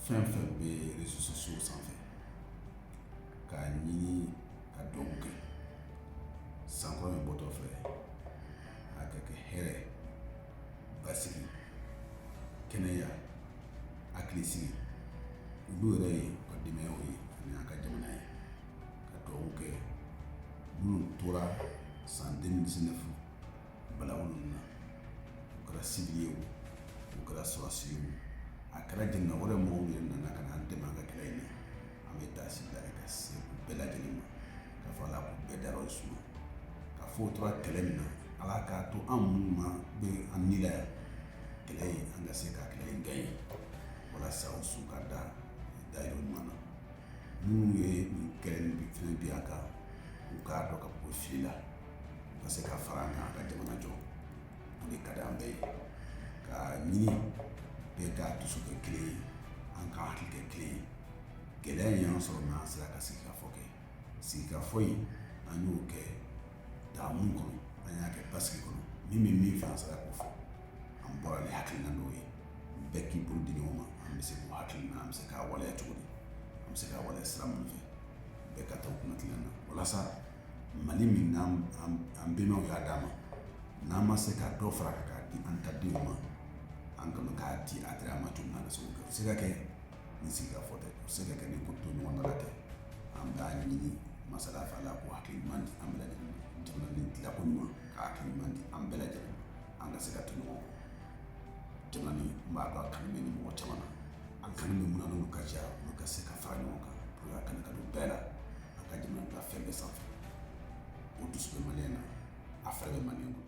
Fɛn fɛn bɛ réseaux sociaux sanfɛ, k'a ɲini ka dugawu kɛ san kura min bɔtɔ filɛ, a ka kɛ hɛrɛ, basigi, kɛnɛya, hakilisigi olu yɛrɛ ye, u ka denbayaw ye ani an ka jamana ye. Ka dugawu kɛ minnu tora san 2019 balawu ninnu na, u kɛra civil ye o, u kɛra sɔrɔdasi ye o, a kɛra jamana wɛrɛ mɔgɔw yɛrɛ nana ka na an dɛmɛ an ka kɛlɛ in na, an bɛ taasibila kɛ ka se u bɛɛ lajɛlen ma, k'a fɔ Ala k'u bɛɛ dayɔrɔ suma, k'a fɔ u tora kɛlɛ min na, Ala k'a to an minnu ma bɛ an ni la yan, kɛlɛ in, an ka se ka kɛlɛ in gagner walasa u su ka da dayɔrɔ ɲuman na. Minnu ye nin kɛlɛ nin fɛnɛ bi an kan, u k'a dɔn ka bɔ fili la, u ka se ka fara an kan, an ka jamana jɔ. O de ka di an bɛɛ ye, k'a ɲini bɛɛ k'a dusu kɛ kelen ye, an ka hakili kɛ kelen ye. Gɛlɛya in y'an sɔrɔ n'an sera ka sigikafɔ kɛ. Sigikafɔ in, an y'o kɛ damu kɔnɔ, an y'a kɛ basigi kɔnɔ. Min bɛ min fɛ, an sera k'o fɔ. An bɔra ni hakilina dɔw ye, bɛɛ k'i bolo di ɲɔgɔn ma. An bɛ se k'o hakilina, an bɛ se k'a waleya cogo di, an bɛ se k'a waleya sira minnu fɛ, bɛɛ ka taa o kunna na, walasa Mali min n'an an bɛnbaw y'a d'an ma, n'an ma se ka dɔ fara k'a di an ta denw ma, an kana k'a di a teri ma cogo min na, an ka se k'o kɛ. O tɛ se ka kɛ ni sigikafɔ tɛ, o tɛ se ka kɛ ni ko to ɲɔgɔn da tɛ. An b'a ɲini masala fɛ, Ala k'o hakili ɲuman di an bɛɛ lajɛlen ma, jamana ni dilako ɲuman, ka hakili ɲuman di an bɛɛ lajɛlen ma, an ka se ka to ɲɔgɔn kɔ. Jamana ni n b'a dɔn a kanu bɛ ni mɔgɔ caman na, a kanu bɛ mun na, n'olu ka ca, olu ka se ka fara ɲɔgɔn kan pour que a kanu ka don bɛɛ la, an ka jamana bila fɛn bɛɛ sanfɛ. O dusu bɛ maliyɛn na, a fɛrɛ bɛ maliyɛn bolo.